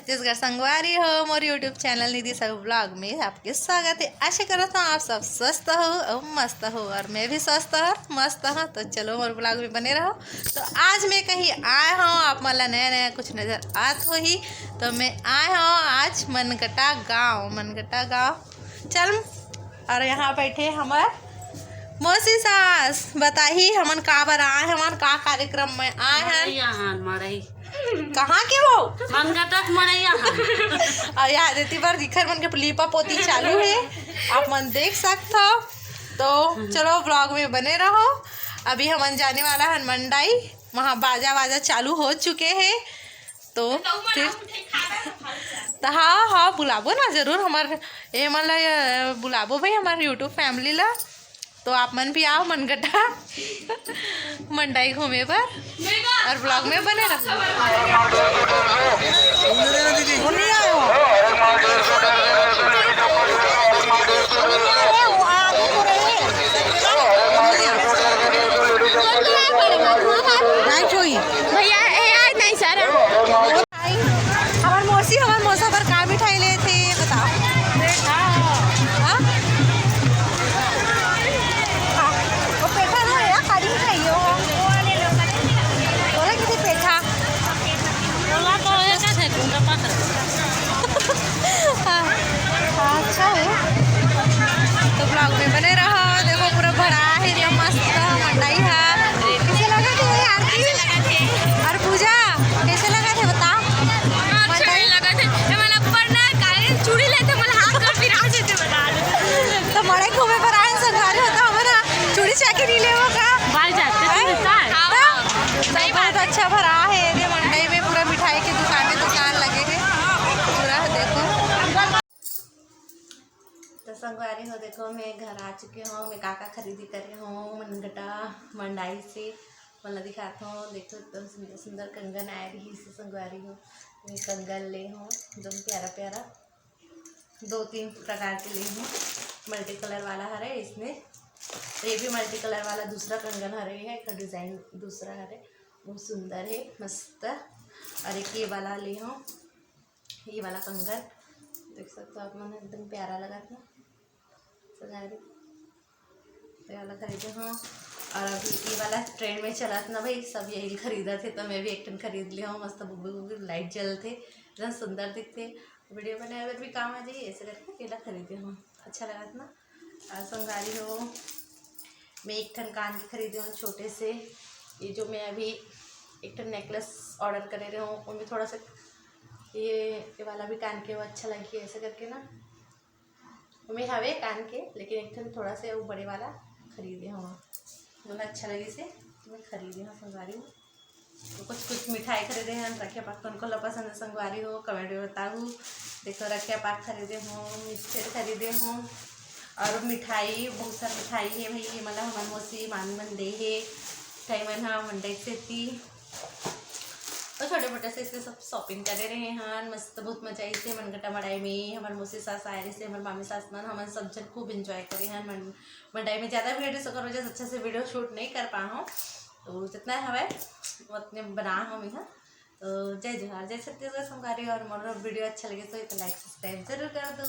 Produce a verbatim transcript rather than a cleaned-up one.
छत्तीसगढ़ संगवारी हो, मोर YouTube channel निधि साहू ब्लॉग में आपके स्वागत है। आशा करत हूँ आप सब स्वस्थ हो और मस्त हो, और मैं भी स्वस्थ और मस्त हूँ। तो चलो, मोर ब्लॉग में बने रहो। तो आज मैं कहीं आए हूँ, आप मन ला नया नया कुछ नजर आत होही। तो मैं आए हूँ आज मनगटा गाँव, मनगटा गाँव। चल, और यहाँ बैठे हमर मौसी सास, बताही हमन काबर आए हन, का कार्यक्रम में आए हन। मड़ई आए हन, मड़ई। कहाँ के वो? मनगटा के मड़ई आए हन। और यहाँ देती बार दिखर मन के लीपा पोती चालू है, आप मन देख सकत हो। तो चलो, ब्लॉग में बने रहो। अभी हमन जाने वाला हन मंडई, वहाँ बाजा वाजा चालू हो चुके हैं। तो फिर तो हाँ, हाँ, बुलाबो ना जरूर, हमर ये मन ला, अ, बुलाबो भाई, हमर YouTube फैमिली ला। तो आप मन भी आओ मनगटा मंडई घूमे बर, और ब्लॉग में बने रहो। भैया, ए, आज नहीं सर। हमर मौसी, हमर मौसा बर का मिठाई लेथे, बताओ। हाँ? हाँ, वो पेठा ना, या खाली मिठाई हो। बोला किसी पेठा। बोला तो एक है, उनका पात्र। हाँ, हाँ, अच्छा हो। तो ब्लॉग में बने रहो। देखो, पूरा भरा है, एकदम मस्त मंडई है। कैसे लगा थे भाई आरती? और पूजा, कैसे लगा थे, बता। अच्छा मंडई? नहीं लगा थे। ये वाला ऊपर ना, काहे चूड़ी लेते, बोले, हाथ का पिरा देते, बता दे। तो मड़ई घूमे बर आए संगवारी हो, तो हमारा चूड़ी चाके नहीं लेवो का? बाल जाते हैं? तो हाँ, हाँ। सही बहुत बात है। अच्छा भरा है ये मंडई में, पूरा मिठाई के दुकान, दुकान लगे हैं पूरा, देखो। तो संगवारी हो, देखो, मैं घर आ चुके हूँ। मैं का का खरीदी करे हूँ मनगटा मंडई से, मन ला दिखात हूँ। देखो, एकदम सुंदर सुंदर कंगन आए रही से संगवारी हो। मैं कंगन ले हूँ, एकदम प्यारा प्यारा, दो तीन प्रकार के ले हूँ। मल्टी कलर वाला हरे इसमें, ये भी मल्टी कलर वाला दूसरा कंगन हरे है, एक डिजाइन दूसरा हरे, वो सुंदर है, मस्त। और एक ये वाला ले हूँ, ये वाला कंगन देख सकते हो आप मन, एकदम प्यारा लगा था। सजारी, ये वाला खरीदे हूँ। और अभी ये वाला ट्रेंड में चलत ना भाई, सब यही खरीदत हे, तो मैं भी एक ठन खरीद ले हूँ। मस्त बुबी बुबी लाइट जलत हे, एकदम सुंदर दिखते, वीडियो बनाए बर भी काम आ जाही, ऐसे करके ये ला खरीदे हूँ। अच्छा लगत ना। और संगवारी हो, मैं एक ठन कान के खरीदे हूँ छोटे से, ये जो मैं अभी एक ठन नेकलेस ऑर्डर करे रहे हूँ, उनमें थोड़ा सा ये, ये वाला भी कान के वो अच्छा लगी, ऐसे करके ना। ओमे हवे कान के, लेकिन एक ठन थोड़ा से वो बड़े वाला खरीदे हूँ, मोला अच्छा लगे से, तो मैं खरीदे हूँ संगवारी हूँ। तो कुछ कुछ मिठाई खरीदे हैं, रखिया पाक तो उनको ला पसंद है संगवारी हो, कमेंट में बताहू। देखो, रखिया पाक खरीदे हूँ, मिक्सचर खरीदे हूँ, और मिठाई, बहुत सारा मिठाई है भाई, ये मतलब हमारे मौसी मामी मन दे है, मिठाई मन हा मंडई से थी। तो छोटे मोटे से इसके सब शॉपिंग करे रहे हन। मस्त बहुत मजा आई से मनगटा मड़ई में। हमार मौसी सास आए रहे से, हमार मामी सास मन, हमन सब जन खूब एंजॉय करे हन। मन-, मंडई में ज़्यादा भीड़ रहे, ओकर वजह से अच्छा से वीडियो शूट नहीं कर पा हूँ, तो जितना हवे उतने बना हम यहाँ। तो जय जोहार, जय छत्तीसगढ़ संगवारी, और मोर वीडियो अच्छा लगे तो लाइक सब्सक्राइब जरूर कर दो।